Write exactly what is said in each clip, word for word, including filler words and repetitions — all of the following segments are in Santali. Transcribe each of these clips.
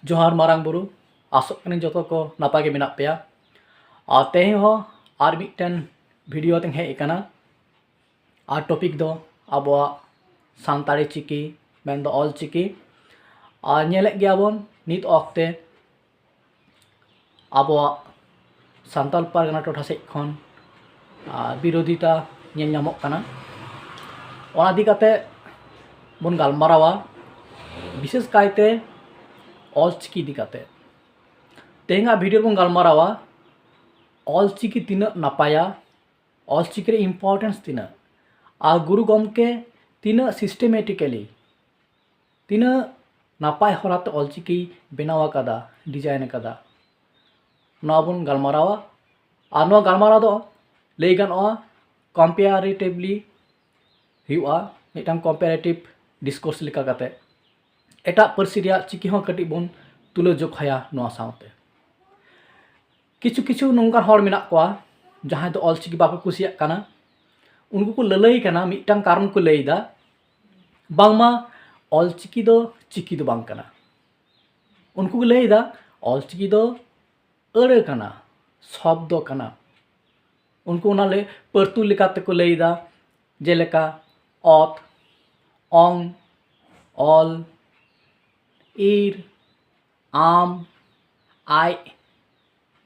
ᱡᱚᱦᱟᱨ ᱢᱟᱨᱟᱝ ᱵᱩᱨᱩ, ᱟᱥᱚᱜ ᱠᱟᱹᱱᱟᱹᱧ ᱡᱚᱛᱚ ᱠᱚ ᱱᱟᱯᱟᱭ ᱜᱮ ᱢᱮᱱᱟᱜ ᱯᱮᱭᱟ᱾ ᱟᱨ ᱛᱮᱦᱮᱧ ᱦᱚᱸ ᱟᱨ ᱢᱤᱫᱴᱮᱱ ᱵᱷᱤᱰᱤᱭᱳ ᱛᱮᱧ ᱦᱮᱡ ᱟᱠᱟᱱᱟ᱾ ᱟᱨ ᱴᱚᱯᱤᱠ ᱫᱚ ᱟᱵᱚᱣᱟᱜ ᱥᱟᱱᱛᱟᱲᱤ ᱪᱤᱠᱤ, ᱢᱮᱱᱫᱚ ᱚᱞ ᱪᱤᱠᱤ᱾ ᱟᱨ ᱧᱮᱞᱮᱫ ᱜᱮᱭᱟᱵᱚᱱ ᱱᱤᱛ ᱚᱠᱛᱮ ᱟᱵᱚᱣᱟᱜ ᱥᱟᱱᱛᱟᱲ ᱯᱟᱨᱜᱟᱱᱟ ᱴᱚᱴᱷᱟ ᱥᱮᱫ ᱠᱷᱚᱱ ᱟᱨ ᱵᱤᱨᱳᱫᱷᱤᱛᱟ ᱧᱮᱞ ᱧᱟᱢᱚᱜ ᱠᱟᱱᱟ᱾ ᱚᱱᱟ ᱤᱫᱤ ᱠᱟᱛᱮ ᱵᱚᱱ ᱜᱟᱞᱢᱟᱨᱟᱣᱟ, ᱵᱤᱥᱮᱥ ᱠᱟᱭᱛᱮ ᱚᱞ ᱪᱤᱠᱤ ᱤᱫᱤ ᱠᱟᱛᱮ᱾ ᱛᱮᱦᱮᱧᱟᱜ ᱵᱷᱤᱰᱤᱭᱳ ᱨᱮᱵᱚᱱ ᱜᱟᱞᱢᱟᱨᱟᱣᱟ ᱚᱞ ᱪᱤᱠᱤ ᱛᱤᱱᱟᱹᱜ ᱱᱟᱯᱟᱭᱟ, ᱚᱞ ᱪᱤᱠᱤ ᱨᱮ ᱤᱢᱯᱚᱨᱴᱮᱱᱥ ᱛᱤᱱᱟᱹᱜ, ᱟᱨ ᱜᱩᱨᱩ ᱜᱚᱢᱠᱮ ᱛᱤᱱᱟᱹᱜ ᱥᱤᱥᱴᱮᱢᱮᱴᱤᱠᱮᱞᱤ, ᱛᱤᱱᱟᱹᱜ ᱱᱟᱯᱟᱭ ᱦᱚᱨᱟᱛᱮ ᱚᱞ ᱪᱤᱠᱤ ᱵᱮᱱᱟᱣ ᱟᱠᱟᱫᱟ, ᱰᱤᱡᱟᱭᱤᱱ ᱟᱠᱟᱫᱟ, ᱱᱚᱣᱟ ᱵᱚᱱ ᱜᱟᱞᱢᱟᱨᱟᱣᱟ᱾ ᱟᱨ ᱱᱚᱣᱟ ᱜᱟᱞᱢᱟᱨᱟᱣ ᱫᱚ ᱞᱟᱹᱭ ᱜᱟᱱᱚᱜᱼᱟ ᱠᱚᱢᱯᱮᱭᱟᱨᱮᱴᱤᱵᱷᱞᱤ ᱦᱩᱭᱩᱜᱼᱟ, ᱢᱤᱫᱴᱟᱝ ᱠᱚᱢᱯᱮᱭᱟᱨᱮᱴᱤᱵᱷ ᱰᱤᱥᱠᱳᱨᱥ ᱞᱮᱠᱟ ᱠᱟᱛᱮ᱾ ᱮᱴᱟᱜ ᱯᱟᱹᱨᱥᱤ ᱨᱮᱭᱟᱜ ᱪᱤᱠᱤ ᱦᱚᱸ ᱠᱟᱹᱴᱤᱡ ᱵᱚᱱ ᱛᱩᱞᱟᱹ ᱡᱚᱠᱷᱟᱭᱟ ᱱᱚᱣᱟ ᱥᱟᱶᱛᱮ᱾ ᱠᱤᱪᱷᱩ ᱠᱤᱪᱷᱩ ᱱᱚᱝᱠᱟᱱ ᱦᱚᱲ ᱢᱮᱱᱟᱜ ᱠᱚᱣᱟ ᱡᱟᱦᱟᱸᱭ ᱫᱚ ᱚᱞ ᱪᱤᱠᱤ ᱵᱟᱠᱚ ᱠᱩᱥᱤᱭᱟᱜ ᱠᱟᱱᱟ᱾ ᱩᱱᱠᱩ ᱠᱚ ᱞᱟᱹᱞᱟᱹᱭ ᱠᱟᱱᱟ, ᱢᱤᱫᱴᱟᱝ ᱠᱟᱨᱚᱱ ᱠᱚ ᱞᱟᱹᱭ ᱮᱫᱟ, ᱵᱟᱝᱢᱟ ᱚᱞ ᱪᱤᱠᱤ ᱫᱚ ᱪᱤᱠᱤ ᱫᱚ ᱵᱟᱝ ᱠᱟᱱᱟ᱾ ᱩᱱᱠᱩ ᱠᱚ ᱞᱟᱹᱭ ᱮᱫᱟ ᱚᱞ ᱪᱤᱠᱤ ᱫᱚ ᱟᱹᱲᱟᱹ ᱠᱟᱱᱟ, ᱥᱚᱵᱫᱚ ᱠᱟᱱᱟ᱾ ᱩᱱᱠᱩ ᱚᱱᱟ ᱞᱟᱹᱭ ᱯᱟᱹᱨᱛᱩ ᱞᱮᱠᱟ ᱛᱮᱠᱚ ᱞᱟᱹᱭ ᱮᱫᱟ, ᱡᱮᱞᱮᱠᱟ ᱚᱛ, ᱚᱝ, ᱚᱞ, ᱤᱨ, ᱟᱢ, ᱟᱡ,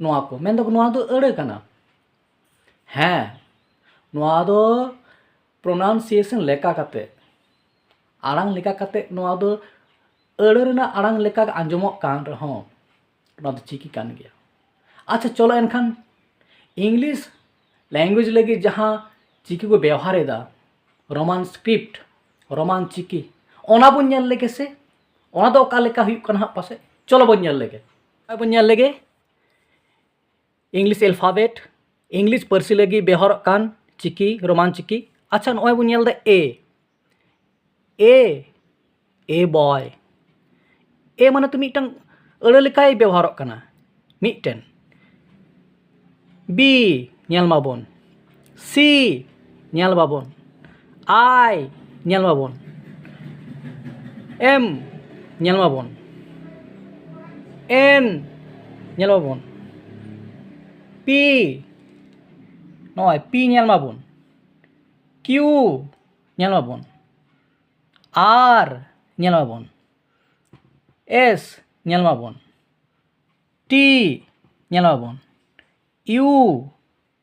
ᱱᱚᱣᱟ ᱠᱚ ᱢᱮᱱ ᱫᱚᱠᱚ ᱱᱚᱣᱟ ᱫᱚ ᱟᱹᱲᱟᱹ ᱠᱟᱱᱟ᱾ ᱦᱮᱸ, ᱱᱚᱣᱟ ᱫᱚ ᱯᱨᱚᱱᱟᱣᱩᱱᱥᱤᱭᱮᱥᱚᱱ ᱞᱮᱠᱟ ᱠᱟᱛᱮ, ᱟᱲᱟᱝ ᱞᱮᱠᱟ ᱠᱟᱛᱮ ᱱᱚᱣᱟ ᱫᱚ ᱟᱹᱲᱟᱹ ᱨᱮᱱᱟᱜ ᱟᱲᱟᱝ ᱞᱮᱠᱟ ᱟᱸᱡᱚᱢᱚᱜ ᱠᱟᱱ ᱨᱮᱦᱚᱸ ᱱᱚᱣᱟ ᱫᱚ ᱪᱤᱠᱤ ᱠᱟᱱ ᱜᱮᱭᱟ᱾ ᱟᱪᱪᱷᱟ, ᱪᱚᱞᱚ ᱮᱱᱠᱷᱟᱱ ᱤᱝᱞᱤᱥ ᱞᱮᱝᱜᱩᱭᱮᱡᱽ ᱞᱟᱹᱜᱤᱫ ᱡᱟᱦᱟᱸ ᱪᱤᱠᱤ ᱠᱚ ᱵᱮᱣᱦᱟᱨ ᱮᱫᱟ, ᱨᱳᱢᱟᱱ ᱥᱠᱨᱤᱯᱴ, ᱨᱳᱢᱟᱱ ᱪᱤᱠᱤ, ᱚᱱᱟ ᱵᱚᱱ ᱧᱮᱞ ᱞᱮᱜᱮ ᱥᱮ᱾ ᱚᱱᱟ ᱫᱚ ᱚᱠᱟ ᱞᱮᱠᱟ ᱦᱩᱭᱩᱜ ᱠᱟᱱᱟ ᱦᱟᱸᱜ ᱯᱟᱥᱮᱡ? ᱪᱚᱞᱚ ᱵᱚᱱ ᱧᱮᱞ ᱞᱮᱜᱮ᱾ ᱱᱚᱜᱼᱚᱭ ᱵᱚᱱ ᱧᱮᱞ ᱞᱮᱜᱮ ᱤᱝᱞᱤᱥ ᱮᱞᱯᱷᱟᱵᱮᱴ, ᱤᱝᱞᱤᱥ ᱯᱟᱹᱨᱥᱤ ᱞᱟᱹᱜᱤᱫ ᱵᱮᱣᱦᱟᱨᱚᱜ ᱠᱟᱱ ᱪᱤᱠᱤ, ᱨᱳᱢᱟᱱ ᱪᱤᱠᱤ᱾ ᱟᱪᱪᱷᱟ, ᱱᱚᱜᱼᱚᱭ ᱵᱚᱱ ᱧᱮᱞ ᱮᱫᱟ ᱮ, ᱮ, ᱮ ᱵᱚᱭ᱾ ᱮ ᱢᱟᱱᱮ ᱛᱚ ᱢᱤᱫᱴᱟᱝ ᱟᱹᱲᱟᱹ ᱞᱮᱠᱟᱭ ᱵᱮᱣᱦᱟᱨᱚᱜ ᱠᱟᱱᱟ, ᱢᱤᱫᱴᱮᱱ᱾ ᱵᱤ ᱧᱮᱞ ᱢᱟᱵᱚᱱ, ᱥᱤ ᱧᱮᱞ ᱢᱟᱵᱚᱱ, ᱟᱭ ᱧᱮᱞ ᱢᱟᱵᱚᱱ, ᱮᱢ ᱧᱮᱞ ᱢᱟᱵᱚᱱ᱾ N ᱧᱮᱞ ᱢᱟᱵᱚᱱ, P, ᱱᱚᱜᱼᱚᱭ P ᱧᱮᱞ ᱢᱟᱵᱚᱱ, Q ᱧᱮᱞ ᱢᱟᱵᱚᱱ, R ᱧᱮᱞ ᱢᱟᱵᱚᱱ, S ᱧᱮᱞ ᱢᱟᱵᱚᱱ, T ᱧᱮᱞ ᱢᱟᱵᱚᱱ, U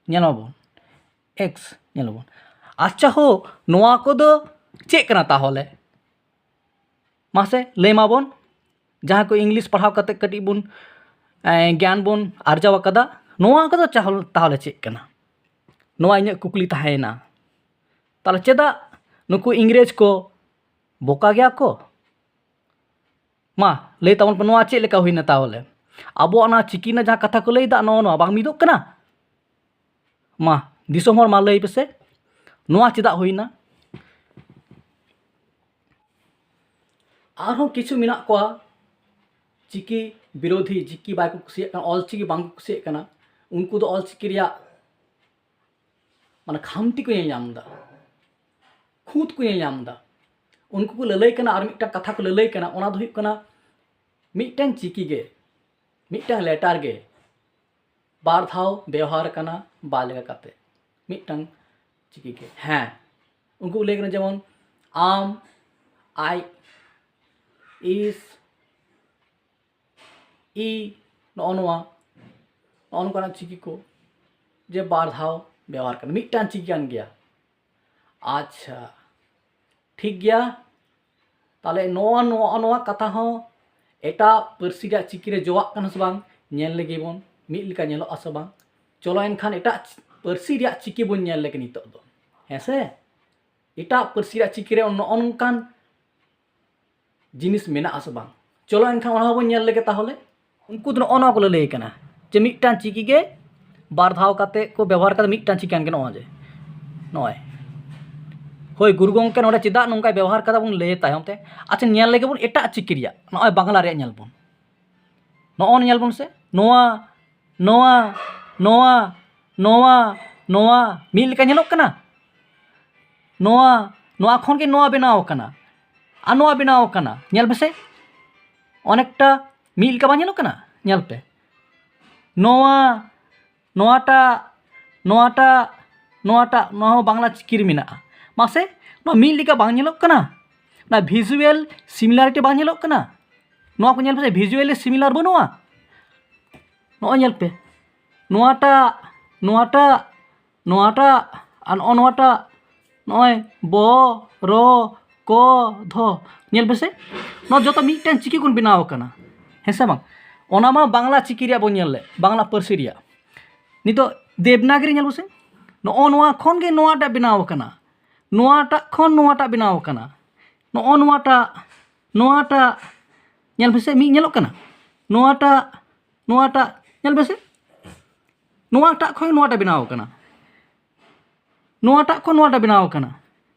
ᱧᱮᱞ ᱢᱟᱵᱚᱱ, X ᱧᱮᱞ ᱢᱟᱵᱚᱱ᱾ ᱟᱪᱪᱷᱟ ᱦᱳ, ᱱᱚᱣᱟ ᱠᱚᱫᱚ ᱪᱮᱫ ᱠᱟᱱᱟ ᱛᱟᱦᱚᱞᱮ? ᱢᱟᱥᱮ ᱞᱟᱹᱭ ᱢᱟᱵᱚᱱ, ᱡᱟᱦᱟᱸ ᱠᱚ ᱤᱝᱞᱤᱥ ᱯᱟᱲᱦᱟᱣ ᱠᱟᱛᱮ ᱠᱟᱹᱴᱤᱡ ᱵᱚᱱ, ᱮᱸ, ᱜᱮᱭᱟᱱ ᱵᱚᱱ ᱟᱨᱡᱟᱣ ᱟᱠᱟᱫᱟ, ᱱᱚᱣᱟ ᱠᱚᱫᱚ ᱪᱟᱦᱚᱞ-, ᱛᱟᱦᱚᱞᱮ ᱪᱮᱫ ᱠᱟᱱᱟ? ᱱᱚᱣᱟ ᱤᱧᱟᱹᱜ ᱠᱩᱠᱞᱤ ᱛᱟᱦᱮᱸᱭᱮᱱᱟ᱾ ᱛᱟᱦᱚᱞᱮ ᱪᱮᱫᱟᱜ ᱱᱩᱠᱩ ᱤᱝᱨᱮᱡᱽ ᱠᱚ ᱵᱚᱠᱟ ᱜᱮᱭᱟ ᱠᱚ? ᱢᱟ ᱞᱟᱹᱭ ᱛᱟᱵᱚᱱ ᱯᱮ, ᱱᱚᱣᱟ ᱪᱮᱫ ᱞᱮᱠᱟ ᱦᱩᱭᱱᱟ ᱛᱟᱦᱚᱞᱮ? ᱟᱵᱚᱣᱟᱜ ᱚᱱᱟ ᱪᱤᱠᱤ ᱨᱮᱱᱟᱜ ᱡᱟᱦᱟᱸ ᱠᱟᱛᱷᱟ ᱠᱚ ᱞᱟᱹᱭᱫᱟ, ᱱᱚᱜᱼᱚ ᱱᱚᱣᱟ ᱵᱟᱝ ᱢᱤᱫᱚᱜ ᱠᱟᱱᱟ? ᱢᱟ ᱫᱤᱥᱚᱢ ᱦᱚᱲ, ᱢᱟ ᱞᱟᱹᱭ ᱯᱮᱥᱮ, ᱱᱚᱣᱟ ᱪᱮᱫᱟᱜ ᱦᱩᱭᱱᱟ? ᱟᱨᱦᱚᱸ ᱠᱤᱪᱷᱩ ᱢᱮᱱᱟᱜ ᱠᱚᱣᱟ ᱪᱤᱠᱤ ᱵᱤᱨᱳᱫᱷᱤ, ᱪᱤᱠᱤ ᱵᱟᱠᱚ ᱠᱩᱥᱤᱭᱟᱜ ᱠᱟᱱᱟ, ᱚᱞ ᱪᱤᱠᱤ ᱵᱟᱝᱠᱚ ᱠᱩᱥᱤᱭᱟᱜ ᱠᱟᱱᱟ᱾ ᱩᱱᱠᱩ ᱫᱚ ᱚᱞ ᱪᱤᱠᱤ ᱨᱮᱭᱟᱜ ᱢᱟᱱᱮ ᱠᱷᱟᱢᱛᱤ ᱠᱚ ᱧᱮᱞ ᱧᱟᱢ ᱮᱫᱟ, ᱠᱷᱩᱸᱛ ᱠᱚ ᱧᱮᱞ ᱧᱟᱢ ᱮᱫᱟ᱾ ᱩᱱᱠᱩ ᱠᱚ ᱞᱟᱹᱞᱟᱹᱭ ᱠᱟᱱᱟ, ᱟᱨ ᱢᱤᱫᱴᱟᱝ ᱠᱟᱛᱷᱟ ᱠᱚ ᱞᱟᱹᱞᱟᱹᱭ ᱠᱟᱱᱟ, ᱚᱱᱟ ᱫᱚ ᱦᱩᱭᱩᱜ ᱠᱟᱱᱟ ᱢᱤᱫᱴᱟᱝ ᱪᱤᱠᱤ ᱜᱮ, ᱢᱤᱫᱴᱟᱝ ᱞᱮᱴᱟᱨ ᱜᱮ ᱵᱟᱨ ᱫᱷᱟᱣ ᱵᱮᱣᱦᱟᱨ ᱠᱟᱱᱟ ᱵᱟᱨ ᱞᱮᱠᱟ ᱠᱟᱛᱮ, ᱢᱤᱫᱴᱟᱝ ᱪᱤᱠᱤ ᱜᱮ᱾ ᱦᱮᱸ, ᱩᱱᱠᱩ ᱠᱚ ᱞᱟᱹᱭ ᱠᱟᱱᱟ ᱡᱮᱢᱚᱱ ᱟᱢ, ᱟᱡ, ᱤᱥ, ᱤ, ᱱᱚᱜᱼᱚ ᱱᱚᱣᱟ, ᱱᱚᱜᱼᱚ ᱱᱚᱝᱠᱟᱱᱟᱜ ᱪᱤᱠᱤ ᱠᱚ ᱡᱮ ᱵᱟᱨ ᱫᱷᱟᱣ ᱵᱮᱣᱦᱟᱨ ᱠᱟᱱᱟ, ᱢᱤᱫᱴᱟᱝ ᱪᱤᱠᱤ ᱠᱟᱱ ᱜᱮᱭᱟ᱾ ᱟᱪᱪᱷᱟ, ᱴᱷᱤᱠ ᱜᱮᱭᱟ᱾ ᱛᱟᱦᱞᱮ ᱱᱚᱣᱟ, ᱱᱚᱣᱟ, ᱱᱚᱣᱟ ᱠᱟᱛᱷᱟ ᱦᱚᱸ ᱮᱴᱟᱜ ᱯᱟᱹᱨᱥᱤ ᱨᱮᱭᱟᱜ ᱪᱤᱠᱤ ᱨᱮ ᱡᱚᱣᱟᱜ ᱠᱟᱱᱟ ᱥᱮ ᱵᱟᱝ, ᱧᱮᱞ ᱞᱮᱜᱮ ᱵᱚᱱ, ᱢᱤᱫ ᱞᱮᱠᱟ ᱧᱮᱞᱚᱜᱼᱟ ᱥᱮ ᱵᱟᱝ᱾ ᱪᱚᱞᱚ ᱮᱱᱠᱷᱟᱱ ᱮᱴᱟᱜ ᱯᱟᱹᱨᱥᱤ ᱨᱮᱭᱟᱜ ᱪᱤᱠᱤ ᱵᱚᱱ ᱧᱮᱞ ᱞᱮᱜᱮ ᱱᱤᱛᱚᱜ ᱫᱚ, ᱦᱮᱸ ᱥᱮ? ᱮᱴᱟᱜ ᱯᱟᱹᱨᱥᱤ ᱨᱮᱭᱟᱜ ᱪᱤᱠᱤ ᱨᱮ ᱱᱚᱜᱼᱚ ᱱᱚᱝᱠᱟᱱ ᱡᱤᱱᱤᱥ ᱢᱮᱱᱟᱜᱼᱟ ᱥᱮ ᱵᱟᱝ? ᱪᱚᱞᱚ ᱮᱱᱠᱷᱟᱱ ᱚᱱᱟ ᱦᱚᱸᱵᱚᱱ ᱧᱮᱞ ᱞᱮᱜᱮ ᱛᱟᱦᱚᱞᱮ᱾ ᱩᱱᱠᱩ ᱫᱚ ᱱᱚᱜᱼᱚ ᱱᱚᱣᱟ ᱠᱚ ᱞᱟᱹᱞᱟᱹᱭ ᱠᱟᱱᱟ ᱡᱮ ᱢᱤᱫᱴᱟᱝ ᱪᱤᱠᱤ ᱜᱮ ᱵᱟᱨ ᱫᱷᱟᱣ ᱠᱟᱛᱮ ᱠᱚ ᱵᱮᱵᱚᱦᱟᱨ ᱠᱟᱫᱟ, ᱢᱤᱫᱴᱟᱝ ᱪᱤᱠᱤ ᱠᱟᱱ ᱜᱮ ᱱᱚᱜᱼᱚᱭ ᱡᱮ, ᱱᱚᱜᱼᱚᱭ᱾ ᱦᱳᱭ, ᱜᱩᱨᱩ ᱜᱚᱢᱠᱮ ᱱᱚᱰᱮ ᱪᱮᱫᱟᱜ ᱱᱚᱝᱠᱟᱭ ᱵᱮᱵᱚᱦᱟᱨ ᱠᱟᱫᱟ ᱵᱚᱱ ᱞᱟᱹᱭᱟ ᱛᱟᱭᱚᱢ ᱛᱮ᱾ ᱟᱪᱪᱷᱟ, ᱧᱮᱞ ᱞᱮᱜᱮ ᱵᱚᱱ ᱮᱴᱟᱜ ᱪᱤᱠᱤ ᱨᱮᱭᱟᱜ, ᱱᱚᱜᱼᱚᱭ ᱵᱟᱝᱞᱟ ᱨᱮᱭᱟᱜ ᱧᱮᱞ ᱵᱚᱱ᱾ ᱱᱚᱜᱼᱚᱭ ᱧᱮᱞ ᱵᱚᱱ ᱥᱮ, ᱱᱚᱣᱟ, ᱱᱚᱣᱟ, ᱱᱚᱣᱟ, ᱱᱚᱣᱟ, ᱱᱚᱣᱟ ᱢᱤᱫ ᱞᱮᱠᱟ ᱧᱮᱞᱚᱜ ᱠᱟᱱᱟ᱾ ᱱᱚᱣᱟ, ᱱᱚᱣᱟ ᱠᱷᱚᱱ ᱜᱮ ᱱᱚᱣᱟ ᱵᱮᱱᱟᱣ ᱠᱟᱱᱟ, ᱟᱨ ᱱᱚᱣᱟ ᱵᱮᱱᱟᱣ ᱠᱟᱱᱟ᱾ ᱧᱮᱞ ᱢᱮᱥᱮ, ᱚᱱᱮᱠᱴᱟ ᱢᱤᱫ ᱞᱮᱠᱟ ᱵᱟᱝ ᱧᱮᱞᱚᱜ ᱠᱟᱱᱟ? ᱧᱮᱞ ᱯᱮ, ᱱᱚᱣᱟ, ᱱᱚᱣᱟᱴᱟᱜ, ᱱᱚᱣᱟᱴᱟᱜ, ᱱᱚᱣᱟᱴᱟᱜ, ᱱᱚᱣᱟ ᱦᱚᱸ ᱵᱟᱝᱞᱟ ᱪᱤᱠᱤ ᱨᱮ ᱢᱮᱱᱟᱜᱼᱟ᱾ ᱢᱟᱥᱮ, ᱱᱚᱣᱟ ᱢᱤᱫ ᱞᱮᱠᱟ ᱵᱟᱝ ᱧᱮᱞᱚᱜ ᱠᱟᱱᱟ? ᱚᱱᱟ ᱵᱷᱤᱡᱩᱣᱟᱞ ᱥᱤᱢᱤᱞᱟᱨᱤᱴᱤ ᱵᱟᱝ ᱧᱮᱞᱚᱜ ᱠᱟᱱᱟ? ᱱᱚᱣᱟ ᱠᱚ ᱧᱮᱞ ᱯᱮᱥᱮ, ᱵᱷᱤᱡᱩᱣᱟᱞᱤ ᱥᱤᱢᱤᱞᱟᱨ ᱵᱟᱹᱱᱩᱜᱼᱟ? ᱱᱚᱜᱼᱚᱭ ᱧᱮᱞ ᱯᱮ, ᱱᱚᱣᱟᱴᱟᱜ, ᱱᱚᱣᱟᱴᱟᱜ, ᱱᱚᱣᱟᱴᱟᱜ, ᱟᱨ ᱱᱚᱜᱼᱚ ᱱᱚᱣᱟᱴᱟᱜ, ᱱᱚᱜᱼᱚᱭ ᱵᱚ, ᱨᱚ, ᱠᱚ, ᱫᱷᱚ᱾ ᱧᱮᱞ ᱯᱮᱥᱮ, ᱱᱚᱣᱟ ᱡᱚᱛᱚ ᱢᱤᱫᱴᱮᱱ ᱪᱤᱠᱤ ᱠᱷᱚᱱ ᱵᱮᱱᱟᱣ ᱟᱠᱟᱱᱟ, ᱦᱮᱸ ᱥᱮ ᱵᱟᱝ? ᱚᱱᱟ ᱢᱟ ᱵᱟᱝᱞᱟ ᱪᱤᱠᱤ ᱨᱮᱭᱟᱜ ᱵᱚᱱ ᱧᱮᱞ ᱞᱮᱫ, ᱵᱟᱝᱞᱟ ᱯᱟᱹᱨᱥᱤ ᱨᱮᱭᱟᱜ᱾ ᱱᱤᱛᱚᱜ ᱫᱮᱵᱽᱱᱟᱜᱽᱨᱤ ᱧᱮᱞ ᱯᱮᱥᱮ, ᱱᱚᱜᱼᱚ ᱱᱚᱣᱟ ᱠᱷᱚᱱ ᱜᱮ ᱱᱚᱣᱟᱴᱟᱜ ᱵᱮᱱᱟᱣ ᱟᱠᱟᱱᱟ, ᱱᱚᱣᱟᱴᱟᱜ ᱠᱷᱚᱱ ᱱᱚᱣᱟᱴᱟᱜ ᱵᱮᱱᱟᱣ ᱟᱠᱟᱱᱟ᱾ ᱱᱚᱜᱼᱚ ᱱᱚᱣᱟᱴᱟᱜ, ᱱᱚᱣᱟᱴᱟᱜ, ᱧᱮᱞ ᱯᱮᱥᱮ, ᱢᱤᱫ ᱧᱮᱞᱚᱜ ᱠᱟᱱᱟ, ᱱᱚᱣᱟᱴᱟᱜ, ᱱᱚᱣᱟᱴᱟᱜ, ᱧᱮᱞ ᱯᱮᱥᱮ, ᱱᱚᱣᱟᱴᱟᱜ ᱠᱷᱚᱱ ᱱᱚᱣᱟᱴᱟᱜ ᱵᱮᱱᱟᱣ ᱟᱠᱟᱱᱟ, ᱱᱚᱣᱟᱴᱟᱜ ᱠᱷᱚᱱ ᱱᱚᱣᱟᱴᱟᱜ ᱵᱮᱱᱟᱣ ᱟᱠᱟᱱᱟ,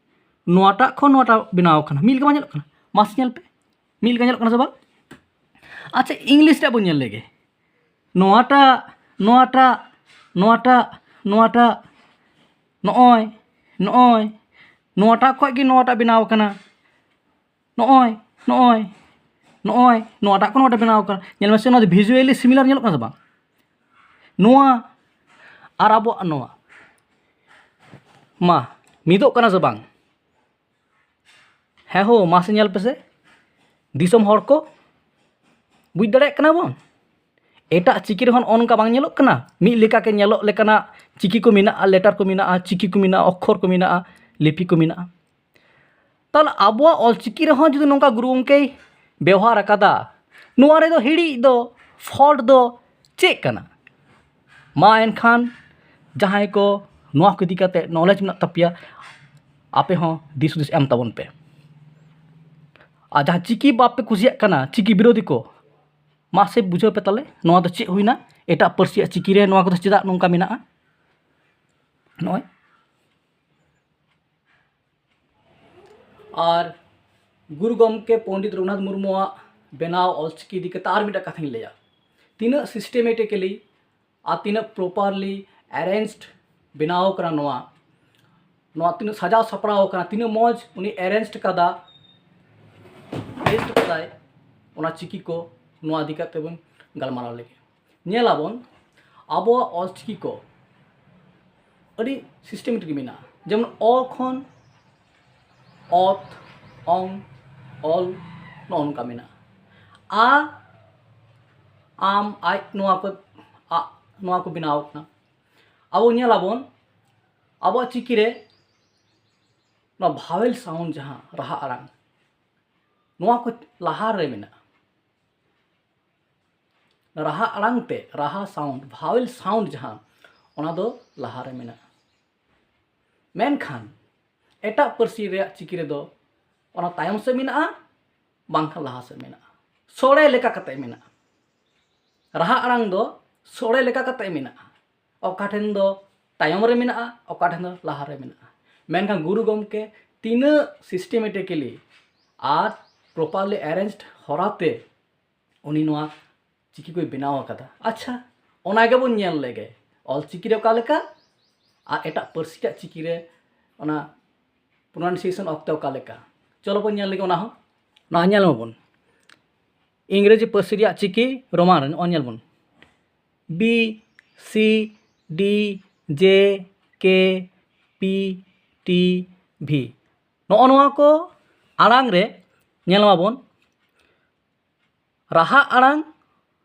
ᱱᱚᱣᱟᱴᱟᱜ ᱠᱷᱚᱱ ᱱᱚᱣᱟᱴᱟᱜ ᱵᱮᱱᱟᱣ ᱟᱠᱟᱱᱟ᱾ ᱢᱤᱫ ᱞᱮᱠᱟ ᱵᱟᱝ ᱧᱮᱞᱚᱜ ᱠᱟᱱᱟ? ᱢᱟᱥᱮ ᱧᱮᱞ ᱯᱮ, ᱢᱤᱫ ᱞᱮᱠᱟ ᱧᱮᱞᱚᱜ ᱠᱟᱱᱟ ᱥᱮ ᱵᱟᱝ? ᱟᱪᱪᱷᱟ, ᱤᱝᱞᱤᱥ ᱨᱮᱭᱟᱜ ᱵᱚᱱ ᱧᱮᱞ ᱞᱮᱜᱮ᱾ ᱱᱚᱣᱟᱴᱟᱜ, ᱱᱚᱣᱟᱴᱟᱜ, ᱱᱚᱣᱟᱴᱟᱜ, ᱱᱚᱣᱟᱴᱟᱜ, ᱱᱚᱜᱼᱚᱭ, ᱱᱚᱜᱼᱚᱭ, ᱱᱚᱣᱟᱴᱟᱜ ᱠᱷᱚᱱ ᱜᱮ ᱱᱚᱣᱟᱴᱟᱜ ᱵᱮᱱᱟᱣ ᱟᱠᱟᱱᱟ᱾ ᱱᱚᱜᱼᱚᱭ, ᱱᱚᱜᱼᱚᱭ, ᱱᱚᱜᱼᱚᱭ, ᱱᱚᱣᱟᱴᱟᱜ ᱠᱷᱚᱱ ᱱᱚᱣᱟᱴᱟᱜ ᱵᱮᱱᱟᱣ ᱟᱠᱟᱱᱟ᱾ ᱧᱮᱞ ᱢᱮᱥᱮ, ᱱᱚᱣᱟ ᱫᱚ ᱵᱷᱤᱡᱩᱣᱟᱞᱤ ᱥᱤᱢᱤᱞᱟᱨ ᱧᱮᱞᱚᱜ ᱠᱟᱱᱟ ᱥᱮ ᱵᱟᱝ? ᱱᱚᱣᱟ ᱟᱨ ᱟᱵᱚᱣᱟᱜ ᱱᱚᱣᱟ, ᱢᱟ, ᱢᱤᱫᱚᱜ ᱠᱟᱱᱟ ᱥᱮ ᱵᱟᱝ? ᱦᱮᱸ ᱦᱳ, ᱢᱟᱥᱮ ᱧᱮᱞ ᱯᱮᱥᱮ, ᱫᱤᱥᱚᱢ ᱦᱚᱲ ᱠᱚ, ᱵᱩᱡᱽ ᱫᱟᱲᱮᱭᱟᱜ ᱠᱟᱱᱟ ᱵᱚᱱ? ᱮᱴᱟᱜ ᱪᱤᱠᱤ ᱨᱮᱦᱚᱸ ᱱᱚᱜᱼᱚ ᱱᱚᱝᱠᱟ ᱵᱟᱝ ᱧᱮᱞᱚᱜ ᱠᱟᱱᱟ? ᱢᱤᱫ ᱞᱮᱠᱟ ᱜᱮ ᱧᱮᱞᱚᱜ ᱞᱮᱠᱟᱱᱟᱜ ᱪᱤᱠᱤ ᱠᱚ ᱢᱮᱱᱟᱜᱼᱟ, ᱞᱮᱴᱟᱨ ᱠᱚ ᱢᱮᱱᱟᱜᱼᱟ, ᱪᱤᱠᱤ ᱠᱚ ᱢᱮᱱᱟᱜᱼᱟ, ᱚᱠᱠᱷᱚᱨ ᱠᱚ ᱢᱮᱱᱟᱜᱼᱟ, ᱞᱤᱯᱤ ᱠᱚ ᱢᱮᱱᱟᱜᱼᱟ᱾ ᱛᱟᱦᱚᱞᱮ ᱟᱵᱚᱣᱟᱜ ᱚᱞᱪᱤᱠᱤ ᱨᱮᱦᱚᱸ ᱡᱩᱫᱤ ᱱᱚᱝᱠᱟ ᱜᱩᱨᱩ ᱜᱚᱢᱠᱮᱭ ᱵᱮᱣᱦᱟᱨ ᱟᱠᱟᱫᱟ, ᱱᱚᱣᱟ ᱨᱮᱫᱚ ᱦᱤᱲᱤᱡ ᱫᱚ, ᱯᱷᱚᱞᱴ ᱫᱚ ᱪᱮᱫ ᱠᱟᱱᱟ? ᱢᱟ ᱮᱱᱠᱷᱟᱱ ᱡᱟᱦᱟᱸᱭ ᱠᱚ ᱱᱚᱣᱟ ᱠᱚ ᱤᱫᱤ ᱠᱟᱛᱮ ᱱᱚᱞᱮᱡᱽ ᱢᱮᱱᱟᱜ ᱛᱟᱯᱮᱭᱟ, ᱟᱯᱮ ᱦᱚᱸ ᱫᱤᱥ ᱦᱩᱫᱤᱥ ᱮᱢ ᱛᱟᱵᱚᱱ ᱯᱮ᱾ ᱟᱨ ᱡᱟᱦᱟᱸ ᱪᱤᱠᱤ ᱵᱟᱯᱮ ᱠᱩᱥᱤᱭᱟᱜ ᱠᱟᱱᱟ, ᱪᱤᱠᱤ ᱵᱤᱨᱳᱫᱷᱤ ᱠᱚ, ᱢᱟᱥᱮ ᱵᱩᱡᱷᱟᱹᱣ ᱯᱮ ᱛᱟᱞᱮ, ᱱᱚᱣᱟ ᱫᱚ ᱪᱮᱫ ᱦᱩᱭᱱᱟ? ᱮᱴᱟᱜ ᱯᱟᱹᱨᱥᱤᱭᱟᱜ ᱪᱤᱠᱤ ᱨᱮ ᱱᱚᱣᱟ ᱠᱚᱫᱚ ᱪᱮᱫᱟᱜ ᱱᱚᱝᱠᱟ ᱢᱮᱱᱟᱜᱼᱟ? ᱱᱚᱜᱼᱚᱭ᱾ ᱟᱨ ᱜᱩᱨᱩ ᱜᱚᱢᱠᱮ ᱯᱚᱱᱰᱤᱛ ᱨᱚᱜᱷᱩᱱᱟᱛᱷ ᱢᱩᱨᱢᱩᱣᱟᱜ ᱵᱮᱱᱟᱣ ᱚᱞᱪᱤᱠᱤ ᱤᱫᱤ ᱠᱟᱛᱮ ᱟᱨ ᱢᱤᱫᱴᱟᱝ ᱠᱟᱛᱷᱟᱧ ᱞᱟᱹᱭᱟ᱾ ᱛᱤᱱᱟᱹᱜ ᱥᱤᱥᱴᱮᱢᱮᱴᱤᱠᱮᱞᱤ ᱟᱨ ᱛᱤᱱᱟᱹᱜ ᱯᱨᱚᱯᱟᱨᱞᱤ ᱮᱨᱮᱧᱡᱽᱰ ᱵᱮᱱᱟᱣ ᱠᱟᱱᱟ ᱱᱚᱣᱟ, ᱱᱚᱣᱟ ᱛᱤᱱᱟᱹᱜ ᱥᱟᱡᱟᱣ ᱥᱟᱯᱲᱟᱣ ᱠᱟᱱᱟ, ᱛᱤᱱᱟᱹᱜ ᱢᱚᱡᱽ ᱩᱱᱤ ᱮᱨᱮᱧᱡᱽ ᱠᱟᱫᱟ, ᱮᱨᱮᱧᱡᱽ ᱠᱟᱫᱟᱭ ᱚᱱᱟ ᱪᱤᱠᱤ ᱠᱚ᱾ ᱱᱚᱣᱟ ᱤᱫᱤ ᱠᱟᱛᱮ ᱵᱚᱱ ᱜᱟᱞᱢᱟᱨᱟᱣ ᱞᱮᱜᱮ᱾ ᱧᱮᱞᱟᱵᱚᱱ, ᱟᱵᱚᱣᱟᱜ ᱚᱞᱪᱤᱠᱤ ᱠᱚ ᱟᱹᱰᱤ systematic ᱢᱮᱱᱟᱜᱼᱟ᱾ ᱡᱮᱢᱚᱱ ᱚ ᱠᱷᱚᱱ ᱚᱛ, ᱚᱝ, ᱚᱞ, ᱱᱚᱜᱼᱚ ᱱᱚᱝᱠᱟ ᱢᱮᱱᱟᱜᱼᱟ᱾ ᱟ, ᱟᱢ, ᱟᱡ, ᱱᱚᱣᱟ ᱠᱚ, ᱟ, ᱱᱚᱣᱟ ᱠᱚ ᱵᱮᱱᱟᱣ ᱠᱟᱱᱟ᱾ ᱟᱵᱚ ᱧᱮᱞᱟᱵᱚᱱ, ᱟᱵᱚᱣᱟᱜ ᱪᱤᱠᱤ ᱨᱮ ᱱᱚᱣᱟ vowel sound, ᱡᱟᱦᱟᱸ ᱨᱟᱦᱟ ᱟᱲᱟᱝ, ᱱᱚᱣᱟ ᱠᱚ ᱞᱟᱦᱟ ᱨᱮ ᱢᱮᱱᱟᱜᱼᱟ᱾ ᱨᱟᱦᱟ ᱟᱲᱟᱝ ᱛᱮ, ᱨᱟᱦᱟ sound, vowel sound ᱡᱟᱦᱟᱸ, ᱚᱱᱟ ᱫᱚ ᱞᱟᱦᱟ ᱨᱮ ᱢᱮᱱᱟᱜᱼᱟ᱾ ᱢᱮᱱᱠᱷᱟᱱ ᱮᱴᱟᱜ ᱯᱟᱹᱨᱥᱤ ᱨᱮᱭᱟᱜ ᱪᱤᱠᱤ ᱨᱮᱫᱚ ᱚᱱᱟ ᱛᱟᱭᱚᱢ ᱥᱮᱫ ᱢᱮᱱᱟᱜᱼᱟ, ᱵᱟᱝᱠᱷᱟᱱ ᱞᱟᱦᱟ ᱥᱮᱫ ᱢᱮᱱᱟᱜᱼᱟ᱾ ᱥᱚᱲᱮ ᱞᱮᱠᱟ ᱠᱟᱛᱮ ᱢᱮᱱᱟᱜᱼᱟ᱾ ᱨᱟᱦᱟ ᱟᱲᱟᱝ ᱫᱚ ᱥᱚᱲᱮ ᱞᱮᱠᱟ ᱠᱟᱛᱮ ᱢᱮᱱᱟᱜᱼᱟ᱾ ᱚᱠᱟ ᱴᱷᱮᱱ ᱫᱚ ᱛᱟᱭᱚᱢ ᱨᱮ ᱢᱮᱱᱟᱜᱼᱟ, ᱚᱠᱟ ᱴᱷᱮᱱ ᱫᱚ ᱞᱟᱦᱟ ᱨᱮ ᱢᱮᱱᱟᱜᱼᱟ᱾ ᱢᱮᱱᱠᱷᱟᱱ ᱜᱩᱨᱩ ᱜᱚᱢᱠᱮ ᱛᱤᱱᱟᱹᱜ systematically ᱟᱨ properly arranged ᱦᱚᱨᱟᱛᱮ ᱩᱱᱤ ᱱᱚᱣᱟ ᱪᱤᱠᱤ ᱠᱚᱭ ᱵᱮᱱᱟᱣ ᱟᱠᱟᱫᱟ᱾ ᱟᱪᱪᱷᱟ, ᱚᱱᱟ ᱜᱮᱵᱚᱱ ᱧᱮᱞ ᱞᱮᱜᱮ, ᱚᱞ ᱪᱤᱠᱤ ᱨᱮ ᱚᱠᱟ ᱞᱮᱠᱟ ᱟᱨ ᱮᱴᱟᱜ ᱯᱟᱹᱨᱥᱤ ᱨᱮᱭᱟᱜ ᱪᱤᱠᱤ ᱨᱮ ᱚᱱᱟ pronunciation ᱚᱠᱛᱮ ᱚᱠᱟ ᱞᱮᱠᱟ᱾ ᱪᱚᱞᱚ ᱵᱚᱱ ᱧᱮᱞ ᱞᱮᱜᱮ ᱚᱱᱟ ᱦᱚᱸ᱾ ᱱᱚᱣᱟ ᱧᱮᱞ ᱢᱟᱵᱚᱱ, ᱤᱝᱨᱮᱡᱤ ᱯᱟᱹᱨᱥᱤ ᱨᱮᱭᱟᱜ ᱪᱤᱠᱤ ᱨᱳᱢᱟᱱ ᱨᱮ ᱱᱚᱜᱼᱚᱭ ᱧᱮᱞ ᱵᱚᱱ, B, C, D, J, K, P, T, V᱾ ᱱᱚᱜᱼᱚ ᱱᱚᱣᱟ ᱠᱚ ᱟᱲᱟᱝ ᱨᱮ ᱧᱮᱞ ᱢᱟᱵᱚᱱ, ᱨᱟᱦᱟ ᱟᱲᱟᱝ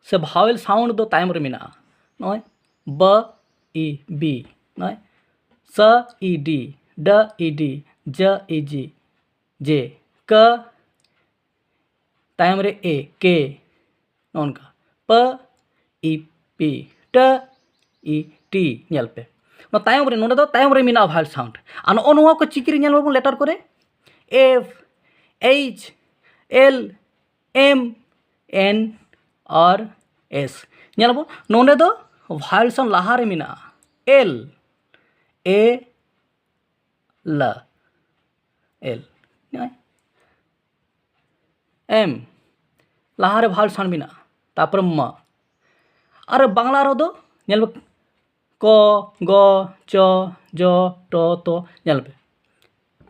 ᱥᱮ vowel sound ᱫᱚ ᱛᱟᱭᱚᱢ ᱨᱮ ᱢᱮᱱᱟᱜᱼᱟ᱾ ᱱᱚᱜᱼᱚᱭ ᱵ, ᱤ, ᱵᱤ, ᱱᱚᱜᱼᱚᱭ ᱥ, ᱤ, ᱰᱤ, ᱰ, ᱤ, ᱰᱤ, ᱡ, ᱤ, ᱡᱤ, ᱡᱮ, ᱠ, ᱛᱟᱭᱚᱢ ᱨᱮ ᱮ, ᱠᱮ, ᱱᱚᱜᱼᱚ ᱱᱚᱝᱠᱟ ᱯ, ᱤ, ᱯᱤ, ᱴ, ᱤ, ᱴᱤ᱾ ᱧᱮᱞ ᱯᱮ, ᱱᱚᱣᱟ ᱛᱟᱭᱚᱢ ᱨᱮ, ᱱᱚᱰᱮ ᱫᱚ ᱛᱟᱭᱚᱢ ᱨᱮ ᱢᱮᱱᱟᱜᱼᱟ vowel sound᱾ ᱟᱨ ᱱᱚᱜᱼᱚ ᱱᱚᱣᱟ ᱠᱚ ᱪᱤᱠᱤ ᱨᱮ ᱧᱮᱞ ᱢᱟᱵᱚᱱ letter ᱠᱚᱨᱮ F, H, L, M, N, R, S᱾ ᱧᱮᱞ ᱟᱵᱚᱱ, ᱱᱚᱰᱮ ᱫᱚ vowel sound ᱞᱟᱦᱟ ᱨᱮ ᱢᱮᱱᱟᱜᱼᱟ, L, A, ᱞ, L, ᱱᱚᱜᱼᱚᱭ M, ᱞᱟᱦᱟ ᱨᱮ vowel sound ᱢᱮᱱᱟᱜᱼᱟ, ᱛᱟᱨᱯᱚᱨᱮ ᱢ᱾ ᱟᱨ ᱵᱟᱝᱞᱟ ᱨᱮᱫᱚ ᱧᱮᱞ ᱯᱮ, ᱠᱚ, ᱜᱚ, ᱪᱚ, ᱡᱚ, ᱴᱚ, ᱛᱚ᱾ ᱧᱮᱞ ᱯᱮ,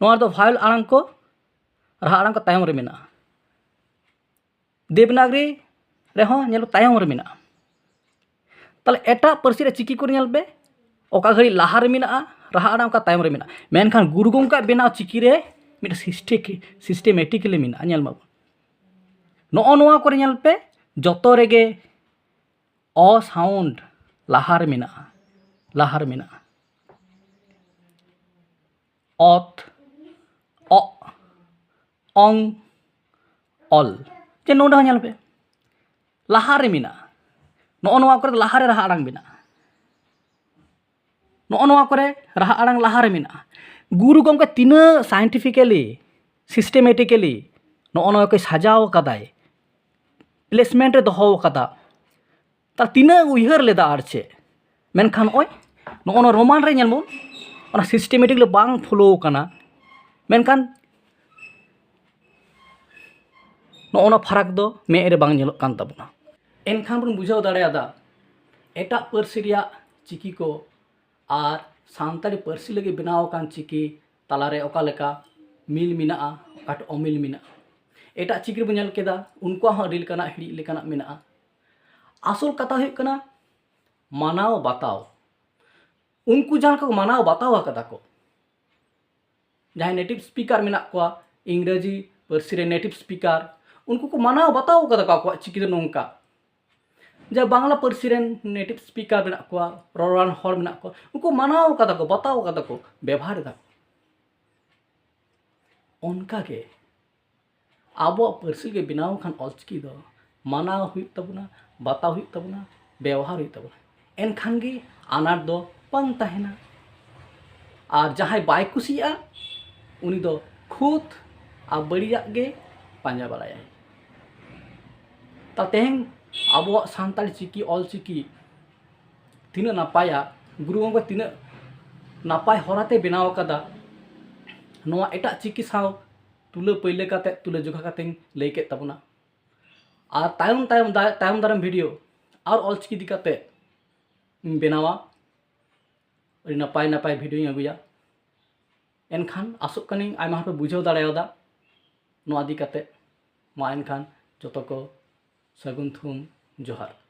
ᱱᱚᱣᱟ ᱨᱮᱫᱚ vowel ᱟᱲᱟᱝ ᱠᱚ, ᱨᱟᱦᱟ ᱟᱲᱟᱝ ᱠᱚ ᱛᱟᱭᱚᱢ ᱨᱮ ᱢᱮᱱᱟᱜᱼᱟ᱾ ᱫᱮᱵᱽᱱᱟᱜᱽᱨᱤ ᱨᱮᱦᱚᱸ ᱧᱮᱞ ᱛᱟᱭᱚᱢ ᱨᱮ ᱢᱮᱱᱟᱜᱼᱟ᱾ ᱛᱟᱦᱚᱞᱮ ᱮᱴᱟᱜ ᱯᱟᱹᱨᱥᱤ ᱨᱮ ᱪᱤᱠᱤ ᱠᱚᱨᱮ ᱧᱮᱞ ᱯᱮ, ᱚᱠᱟ ᱜᱷᱟᱹᱲᱤᱡ ᱞᱟᱦᱟ ᱨᱮ ᱢᱮᱱᱟᱜᱼᱟ ᱨᱟᱦᱟ ᱟᱲᱟᱝ, ᱚᱠᱟ ᱛᱟᱭᱚᱢ ᱨᱮ ᱢᱮᱱᱟᱜᱼᱟ᱾ ᱢᱮᱱᱠᱷᱟᱱ ᱜᱩᱨᱩ ᱜᱚᱢᱠᱮᱭᱟᱜ ᱵᱮᱱᱟᱣ ᱪᱤᱠᱤ ᱨᱮ ᱢᱤᱫᱴᱮᱱ systematically ᱢᱮᱱᱟᱜᱼᱟ᱾ ᱧᱮᱞ ᱢᱟᱵᱚᱱ, ᱱᱚᱜᱼᱚ ᱱᱚᱣᱟ ᱠᱚᱨᱮ ᱧᱮᱞ ᱯᱮ, ᱡᱚᱛᱚ ᱨᱮᱜᱮ ᱚ sound ᱞᱟᱦᱟ ᱨᱮ ᱢᱮᱱᱟᱜᱼᱟ, ᱞᱟᱦᱟ ᱨᱮ ᱢᱮᱱᱟᱜᱼᱟ᱾ ᱚᱛ, ᱚᱜ, ᱚᱝ, ᱚᱞ᱾ ᱡᱮ ᱱᱚᱰᱮ ᱦᱚᱸ ᱧᱮᱞ ᱯᱮ, ᱞᱟᱦᱟ ᱨᱮ ᱢᱮᱱᱟᱜᱼᱟ᱾ ᱱᱚᱜᱼᱚ ᱱᱚᱣᱟ ᱠᱚᱨᱮ ᱫᱚ ᱞᱟᱦᱟ ᱨᱮ ᱨᱟᱦᱟ ᱟᱲᱟᱝ ᱢᱮᱱᱟᱜᱼᱟ᱾ ᱱᱚᱜᱼᱚ ᱱᱚᱣᱟ ᱠᱚᱨᱮ ᱨᱟᱦᱟ ᱟᱲᱟᱝ ᱞᱟᱦᱟ ᱨᱮ ᱢᱮᱱᱟᱜᱼᱟ᱾ ᱜᱩᱨᱩ ᱜᱚᱢᱠᱮ ᱛᱤᱱᱟᱹᱜ scientifically, systematically ᱱᱚᱜᱼᱚ ᱱᱚᱣᱟ ᱠᱚᱭ ᱥᱟᱡᱟᱣ ᱟᱠᱟᱫᱟᱭ, placement ᱨᱮ ᱫᱚᱦᱚ ᱟᱠᱟᱫᱟ᱾ ᱛᱟᱦᱞᱮ ᱛᱤᱱᱟᱹᱜ ᱩᱭᱦᱟᱹᱨ ᱞᱮᱫᱟ ᱟᱨ ᱪᱮᱫ᱾ ᱢᱮᱱᱠᱷᱟᱱ ᱱᱚᱜᱼᱚᱭ ᱱᱚᱜᱼᱚ ᱱᱚᱣᱟ ᱨᱳᱢᱟᱱ ᱨᱮ ᱧᱮᱞ ᱵᱚᱱ, ᱚᱱᱟ systematically ᱵᱟᱝ follow ᱠᱟᱱᱟ᱾ ᱢᱮᱱᱠᱷᱟᱱ ᱱᱚᱜᱼᱚ ᱱᱚᱣᱟ ᱯᱷᱟᱨᱟᱠ ᱫᱚ ᱢᱮᱫ ᱨᱮ ᱵᱟᱝ ᱧᱮᱞᱚᱜ ᱠᱟᱱ ᱛᱟᱵᱚᱱᱟ᱾ ᱮᱱᱠᱷᱟᱱ ᱵᱚᱱ ᱵᱩᱡᱷᱟᱹᱣ ᱫᱟᱲᱮᱭᱟᱫᱟ ᱮᱴᱟᱜ ᱯᱟᱹᱨᱥᱤ ᱨᱮᱭᱟᱜ ᱪᱤᱠᱤ ᱠᱚ ᱟᱨ ᱥᱟᱱᱛᱟᱲᱤ ᱯᱟᱹᱨᱥᱤ ᱞᱟᱹᱜᱤᱫ ᱵᱮᱱᱟᱣ ᱟᱠᱟᱱ ᱪᱤᱠᱤ ᱛᱟᱞᱟᱨᱮ ᱚᱠᱟ ᱞᱮᱠᱟ ᱢᱤᱞ ᱢᱮᱱᱟᱜᱼᱟ, ᱚᱠᱟᱴᱟᱜ ᱚᱢᱤᱞ ᱢᱮᱱᱟᱜᱼᱟ᱾ ᱮᱴᱟᱜ ᱪᱤᱠᱤ ᱨᱮᱵᱚᱱ ᱧᱮᱞ ᱠᱮᱫᱟ, ᱩᱱᱠᱩᱣᱟᱜ ᱦᱚᱸ ᱟᱹᱰᱤ ᱞᱮᱠᱟᱱᱟᱜ ᱦᱤᱲᱤᱡ ᱞᱮᱠᱟᱱᱟᱜ ᱢᱮᱱᱟᱜᱼᱟ᱾ ᱟᱥᱚᱞ ᱠᱟᱛᱷᱟ ᱦᱩᱭᱩᱜ ᱠᱟᱱᱟ ᱢᱟᱱᱟᱣ ᱵᱟᱛᱟᱣ᱾ ᱩᱱᱠᱩ ᱡᱟᱦᱟᱸ ᱞᱮᱠᱟ ᱠᱚ ᱢᱟᱱᱟᱣ ᱵᱟᱛᱟᱣ ᱟᱠᱟᱫᱟ ᱠᱚ, ᱡᱟᱦᱟᱸᱭ native speaker ᱢᱮᱱᱟᱜ ᱠᱚᱣᱟ, ᱤᱝᱨᱮᱡᱤ ᱯᱟᱹᱨᱥᱤ ᱨᱮ native speaker, ᱩᱱᱠᱩ ᱠᱚ ᱢᱟᱱᱟᱣ ᱵᱟᱛᱟᱣ ᱟᱠᱟᱫᱟ ᱠᱚ ᱟᱠᱚᱣᱟᱜ ᱪᱤᱠᱤ ᱫᱚ ᱱᱚᱝᱠᱟ᱾ ᱡᱟ ᱵᱟᱝᱞᱟ ᱯᱟᱹᱨᱥᱤ ᱨᱮᱱ native speaker ᱢᱮᱱᱟᱜ ᱠᱚᱣᱟ, ᱨᱚᱨᱚᱲᱟᱱ ᱦᱚᱲ ᱢᱮᱱᱟᱜ ᱠᱚᱣᱟ, ᱩᱱᱠᱩ ᱢᱟᱱᱟᱣ ᱠᱟᱫᱟ ᱠᱚ, ᱵᱟᱛᱟᱣ ᱠᱟᱫᱟ ᱠᱚ, ᱵᱮᱵᱷᱟᱨ ᱮᱫᱟ ᱠᱚ᱾ ᱚᱱᱠᱟᱜᱮ ᱟᱵᱚᱣᱟᱜ ᱯᱟᱹᱨᱥᱤ ᱜᱮ ᱵᱮᱱᱟᱣ ᱠᱷᱟᱱ ᱚᱞᱪᱤᱠᱤ ᱫᱚ ᱢᱟᱱᱟᱣ ᱦᱩᱭᱩᱜ ᱛᱟᱵᱚᱱᱟ, ᱵᱟᱛᱟᱣ ᱦᱩᱭᱩᱜ ᱛᱟᱵᱚᱱᱟ, ᱵᱮᱣᱦᱟᱨ ᱦᱩᱭᱩᱜ ᱛᱟᱵᱚᱱᱟ᱾ ᱮᱱᱠᱷᱟᱱ ᱜᱮ ᱟᱱᱟᱴ ᱫᱚ ᱵᱟᱝ ᱛᱟᱦᱮᱱᱟ᱾ ᱟᱨ ᱡᱟᱦᱟᱸᱭ ᱵᱟᱭ ᱠᱩᱥᱤᱭᱟᱜᱼᱟ, ᱩᱱᱤ ᱫᱚ ᱠᱷᱩᱫ ᱟᱨ ᱵᱟᱹᱲᱤᱡᱟᱜ ᱜᱮ ᱯᱟᱸᱡᱟ ᱵᱟᱲᱟᱭᱟᱭ᱾ ᱛᱟ ᱛᱮᱦᱮᱧ ᱟᱵᱚᱣᱟᱜ ᱥᱟᱱᱛᱟᱲᱤ ᱪᱤᱠᱤ, ᱚᱞ ᱪᱤᱠᱤ ᱛᱤᱱᱟᱹᱜ ᱱᱟᱯᱟᱭᱟ, ᱜᱩᱨᱩ ᱜᱚᱢᱠᱮ ᱛᱤᱱᱟᱹᱜ ᱱᱟᱯᱟᱭ ᱦᱚᱨᱟᱛᱮ ᱵᱮᱱᱟᱣ ᱟᱠᱟᱫᱟ, ᱱᱚᱣᱟ ᱮᱴᱟᱜ ᱪᱤᱠᱤ ᱥᱟᱶ ᱛᱩᱞᱟᱹ ᱯᱟᱹᱭᱞᱟᱹ ᱠᱟᱛᱮ, ᱛᱩᱞᱟᱹ ᱡᱚᱠᱷᱟ ᱠᱟᱛᱮᱧ ᱞᱟᱹᱭ ᱠᱮᱫ ᱛᱟᱵᱚᱱᱟ᱾ ᱟᱨ ᱛᱟᱭᱚᱢ, ᱛᱟᱭᱚᱢ, ᱫᱟ-, ᱛᱟᱭᱚᱢ ᱫᱟᱨᱟᱢ ᱵᱷᱤᱰᱤᱭᱳ ᱟᱨ ᱚᱞ ᱪᱤᱠᱤ ᱤᱫᱤ ᱠᱟᱛᱮ ᱤᱧ ᱵᱮᱱᱟᱣᱟ᱾ ᱟᱹᱰᱤ ᱱᱟᱯᱟᱭ ᱱᱟᱯᱟᱭ ᱵᱷᱤᱰᱤᱭᱳᱧ ᱟᱹᱜᱩᱭᱟ᱾ ᱮᱱᱠᱷᱟᱱ ᱟᱥᱚᱜ ᱠᱟᱹᱱᱟᱹᱧ ᱟᱭᱢᱟ ᱦᱚᱲ ᱯᱮ ᱵᱩᱡᱷᱟᱹᱣ ᱫᱟᱲᱮᱭᱟᱫᱟ ᱱᱚᱣᱟ ᱤᱫᱤ ᱠᱟᱛᱮ᱾ ᱢᱟ ᱮᱱᱠᱷᱟᱱ ᱡᱚᱛᱚ ᱠᱚ ᱥᱟᱹᱜᱩᱱ ᱛᱷᱩᱢ, ᱡᱚᱦᱟᱨ᱾